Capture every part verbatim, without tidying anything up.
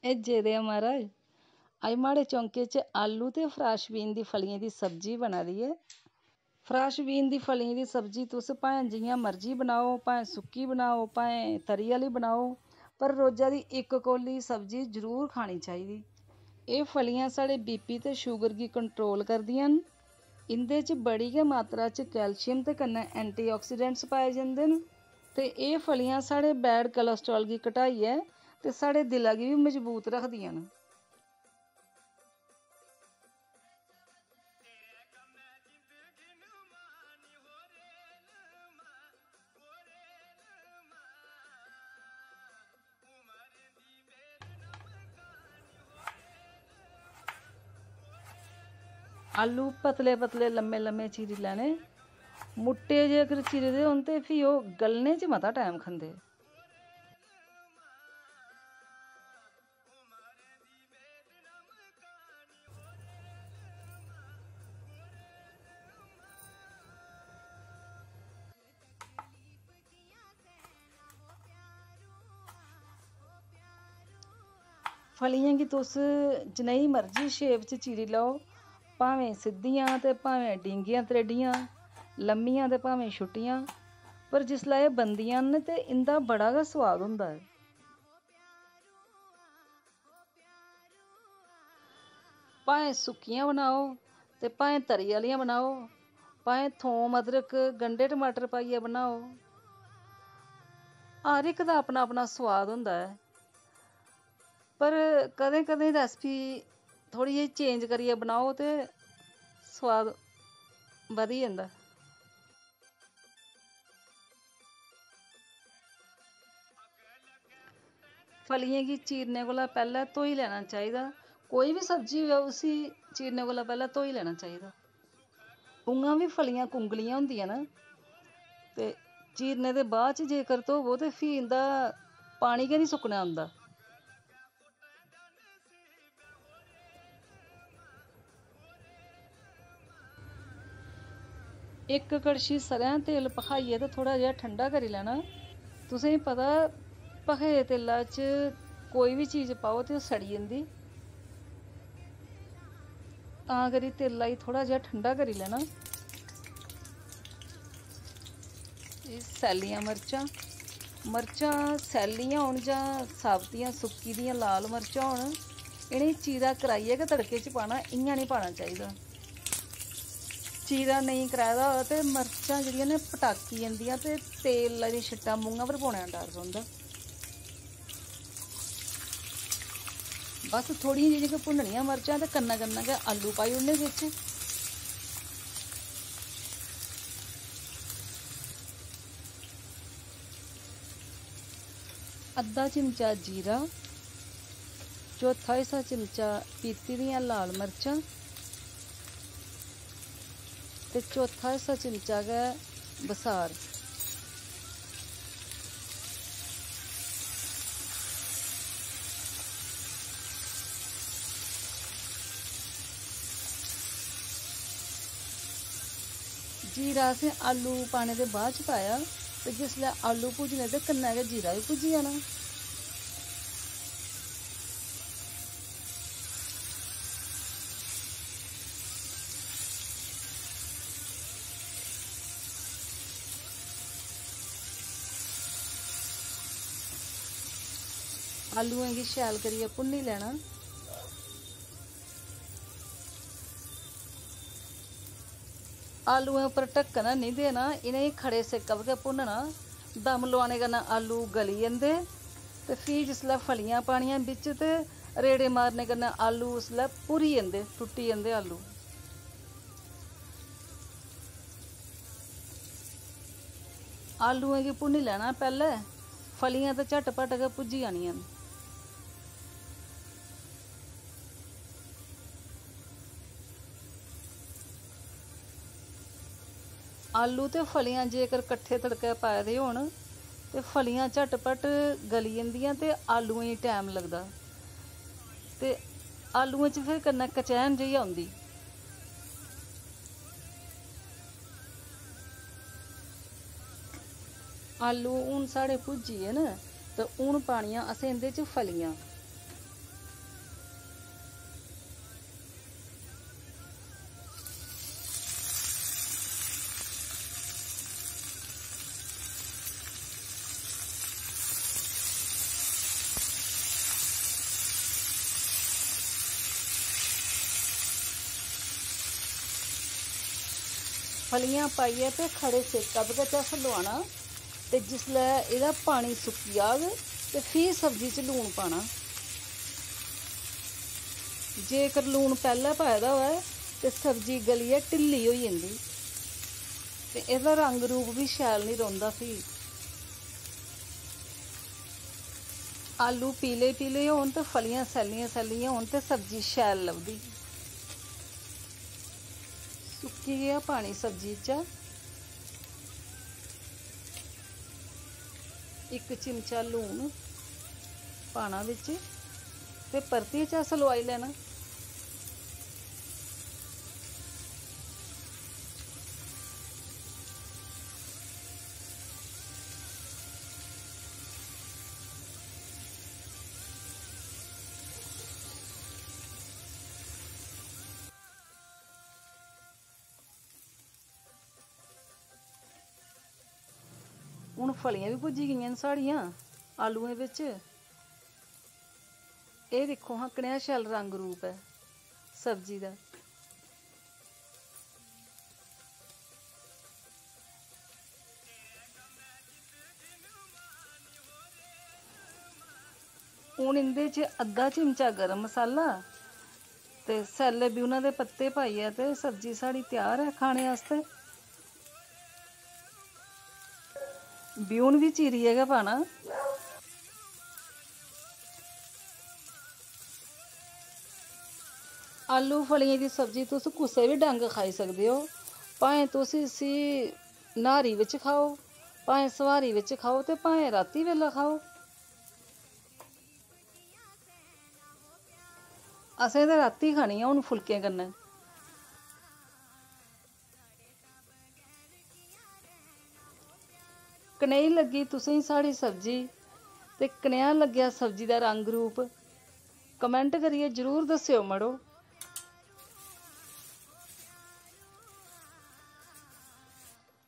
एह् जे दे आ महाराज, अज्ज माड़े चौंके च आलू ते फ्राश बीन दी फलियें दी सब्जी बना दी ऐ। फ्राश बीन दी फलियें दी सब्जी तुस भाएं जि'यां मर्जी बनाओ, भाएं सुक्की बनाओ, भाएं तरी आह्ली बनाओ, पर रोजा दी इक कौली सब्जी जरूर खानी चाहिदी। एह् फलियां साढ़े बीपी ते शुगर गी कंट्रोल करदियां न। इं'दे च बड़ी गै मात्रा च कैल्शियम ते कन्नै एंटीआक्सीडेंट्स पाए जंदे न ते एह् फलियां साढ़े बैड कोलेस्ट्रॉल गी घटाइयै ते साढ़े दिला गी बी मजबूत रखदियां न। आलू पतले पतले लम्मे लम्मे चीरी लैने। मुट्टे जे अगर चीरे दे होन ते फ्ही ओह् गलने च मता टैम खंदे। फलियें गी तुस जनेही मर्जी शेप च चीरी लैओ, भामें सिद्धियां ते भामें डींगियां त्रेडियां, लम्मियां ते भामें छुट्टियां, पर जिसलै एह् बनदियां न ते इं'दा बड़ा गै सोआद होंदा ऐ। भाएं सुक्कियां बनाओ ते भाएं तरी आह्लियां बनाओ, भाएं थोम, अदरक, गंढे, टमाटर पाइयै बनाओ, हर इक दा अपना अपना सोआद होंदा ऐ। पर कदें कदें रैसिपी थोह्ड़ी जेही चेंज करियै बनाओ ते सोआद बधी जंदा। फलियें गी चीरने कोला पैह्लें धोई लैना चाहिदा। कोई बी सब्जी होऐ, उसी चीरने कोला पैह्लें धोई लैना चाहिदा। उ'आं बी फलियां कुंगलियां होंदियां न ते चीरने दे बाद च जेकर धोवो ते फ्ही इं'दा पानी गै निं सुक्कना औंदा। इक कड़छी सरेआं तेल भखाइयै ते थोह्ड़ा जेहा ठंडा करी लैना। तुसेंगी पता, भखे दे तेला च कोई बी चीज पाओ ते ओह् सड़ी जंदी, तां करी तेला गी थोह्ड़ा जेहा ठंडा करी लैना। एह् सैल्लियां मर्चां, मर्चां सैल्लियां होन जां साबतियां, सुक्की दियां लाल मर्चां होन, इ'नेंगी चीरा कराइयै गै तड़के च पाना, इ'यां निं पाना चाहिदा। चीरा नेईं कराए दा होऐ ते मर्चां जेह्ड़ियां न, पटाकी जंदियां ते तेल आह्ली छिट्टां मूंहा पर पौने दा डर रौंह्दा। बस थोह्ड़ियां जेहियां गै भुन्ननियां मर्चां ते कन्नै कन्नै गै आलू पाई ओड़ने बिच। अद्धा चिमचा जीरा, चौथा हिस्सा चिमचा पीती दियां लाल मर्चां ते चौथा हिस्सा चिमचा गै बसार। जीरा असें आलू पाने दे बाद च पाया, ते जिसलै आलू भुज्जने ते कन्नै गै जीरा बी भुज्जी जाना। आलूएं गी शैल करियै भुन्नी लैना। आलूएं उप्पर ढक्कन हैनी देना, इ'नेंगी खड़े सेका पर गै भुन्नना। दम लोआने कन्नै आलू गली जंदे ते फ्ही जिसलै फलियां पानियां बिच्च ते रेड़े मारने कन्नै आलू उसलै भुरी जंदे, टुट्टी जंदे आलू। आलूएं गी भुन्नी लैना पैह्लें, फलियां ते झटपट गै भुज्जी जानियां न। आलू ते फलियां जेकर कट्ठे तड़कै पाए दे होन ते फलियां झटपट गली जंदियां ते आलूएं गी टैम लगदा ते आलूएं च फिर कन्नै कचैन जेही औंदी। आलू हून साढ़े भुज्जी गे न ते हून पानियां असें इं'दे च फलियां। फलियां पाइयै ते खड़े सेका पर गै झस्स लोआना। ते जिसलै एह्दा पानी सुक्की जाग ते फ्ही सब्जी च लून पाना। जेकर लून पैह्लें पाए दा होऐ ते सब्जी गलियै ढिल्ली होई जंदी ते एह्दा रंग रूप बी शैल निं रौंह्दा। फ्ही आलू पीले पीले होन ते फलियां सैल्लियां सैल्लियां होन ते सब्जी शैल लभदी। सुक्की गेआ पानी सब्जी चा। इक चिमचा लून पाना बिच ते परतियै झस्स लोआई लैना। हून फलियां बी भुज्जी गेइयां न साढ़ियां आलुएं बिच। एह् दिक्खो हां, कनेहा शैल रंग रूप ऐ सब्जी दा। हून इं'दे च अद्धा चिमचा गर्म मसाला ते सैल्ले ब्यूना दे पत्ते पाइयै ते सब्जी साढ़ी त्यार ऐ खाने आस्तै। ब्यून बी चीरियै गै पाना। आलू फलियें दी सब्जी तुस कुसै बी डंग खाई सकदे ओ, भाएं तुस इसी न्हारी बिच खाओ, भाएं सोहारी बिच खाओ ते भाएं रातीं बेल्लै खाओ। असें ते रातीं खानी ऐ हून फुलकें कन्नै। कनेही लग्गी तुसें गी साढ़ी सब्जी ते कनेहा लग्गेआ सब्जी दा रंग रूप, कमैंट करियै जरूर दस्सेओ मड़ो।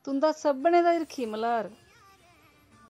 तुं'दा सभनें दा हिरखी मल्हार।